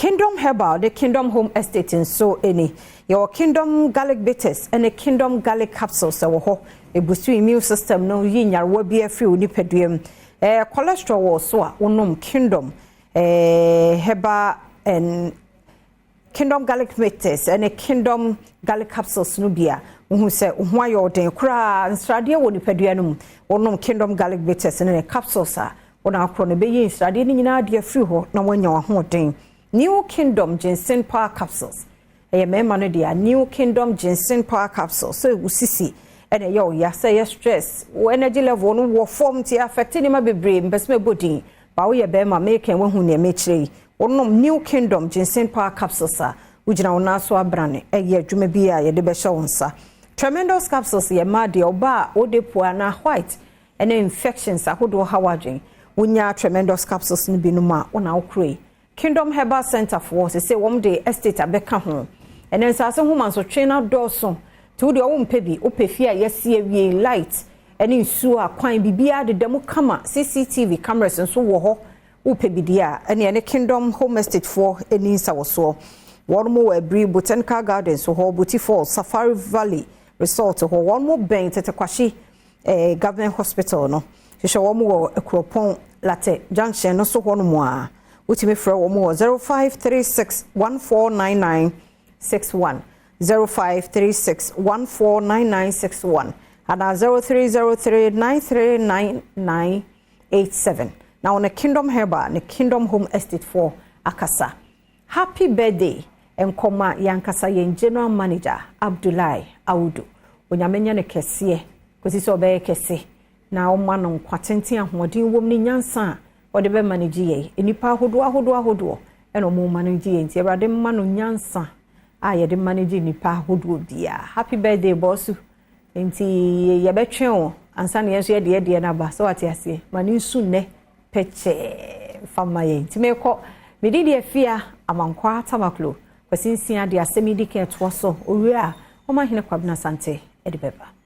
Kingdom Herbal ne Kingdom Home Estate nso ni. Yɛwɔ Kingdom Garlic Bitters ne Kingdom Garlic Capsules wɔ hɔ. Ɛbusu immune system no, yi nyarewa bi afiri wo nipadua mu. Cholesterol wɔ so a, wonom Kingdom Herbal and Kingdom Garlic Bitters ne Kingdom Garlic Capsules no bi a, wohu sɛ wo ho ayɛ ɔden koraa. Nsradeɛ wɔ nipadua no mu, wonom Kingdom Garlic Bitters ne ne capsules a, wɔn akorɔ no bɛyi nsradeɛ no nyinaa de afiri hɔ na wɔanya wɔn. New Kingdom Ginseng Power Capsules ɛyɛ mmarima no deɛ. New Kingdom Ginseng Power Capsules, sɛ wosisi ɛna ɛyɛ ɔya, sɛ ɛyɛ stress, wo energy level no wɔ fam, nti affect nneɛma bebree. Mpɛsɛ mɛbɔ din ba, woyɛ bɛrima mɛka wahu nea mɛkyerɛ yi. Wɔnom New Kingdom Ginseng Power Capsules a, wogyina wo nan so abrane, ɛyɛ adwuma bi a yɛde bɛhyɛ wo nsa. Tremendous Capsules yɛ mmaa deɛ. Ɔbaa a wode po anaa white ɛne infections ahodoɔ ha wadwen, wonya Tremendous Capsules no binom a, wona wokoro yi. Kingdom Herbal Center foɔ sɛ wɔn de estate abɛka ho. Ɛnɛ nsase ho ma nsotwe no adɔɔso, nti wode ɔwo mpɛ bi, wopɛ fie a yɛasi awie, light ɛne nsuo a kwan biribiara deda mu kama, CCTV cameras nso wɔ hɔ. Wopɛ bi deɛ a, ɛne Kingdom Home Estate foɔ ani nsawɔsoɔ. Wɔn mo wɔ Abiri Botanical Gardens hɔ, Boti Falls, Safari Valley Resort hɔ. Wɔn mo bɛn Tetekwahye Government Hospital no. Hwehwɛ wɔn wɔ Akuropɔn Late Junction no so hɔ nom a, wotumi frɛ wɔn wɔ 0536 149961, 0536 149961 anaa 0303 939987 na wɔn Kingdom Herbal ne Kingdom Home Estate foɔ akasa. Happy birthday nkɔma yankasa yɛn general manager Abdullahi Awudu. Onyame nyɛ no kɛseɛ kòsi sɛ ɔbɛyɛ kɛse na ɔma no nkwa tenten, ahoɔden wɔm ne nyansa a ɔde bɛ manage yɛ nnipa ahodoɔ ahodoɔ ahodoɔ ɛna ɔmo manage yɛ. Nti Awurade mma no nyansa a yɛde manage nnipa ahodoɔ biara. Happy birthday, bɔɔso. Nti yɛbɛtwɛn o ansa na yɛn nso yɛde yɛdeɛ no aba sɛ wate aseɛ ma ne nsu nnɛ pɛkyɛɛ fa ma yɛn. Nti mekɔ mede deɛ fia Amankwa Tamaklo Kwasi Nsia de asɛm yi di kan ɛtoa so owie a, ɔma Hene Kwabena Sante ɛde bɛba.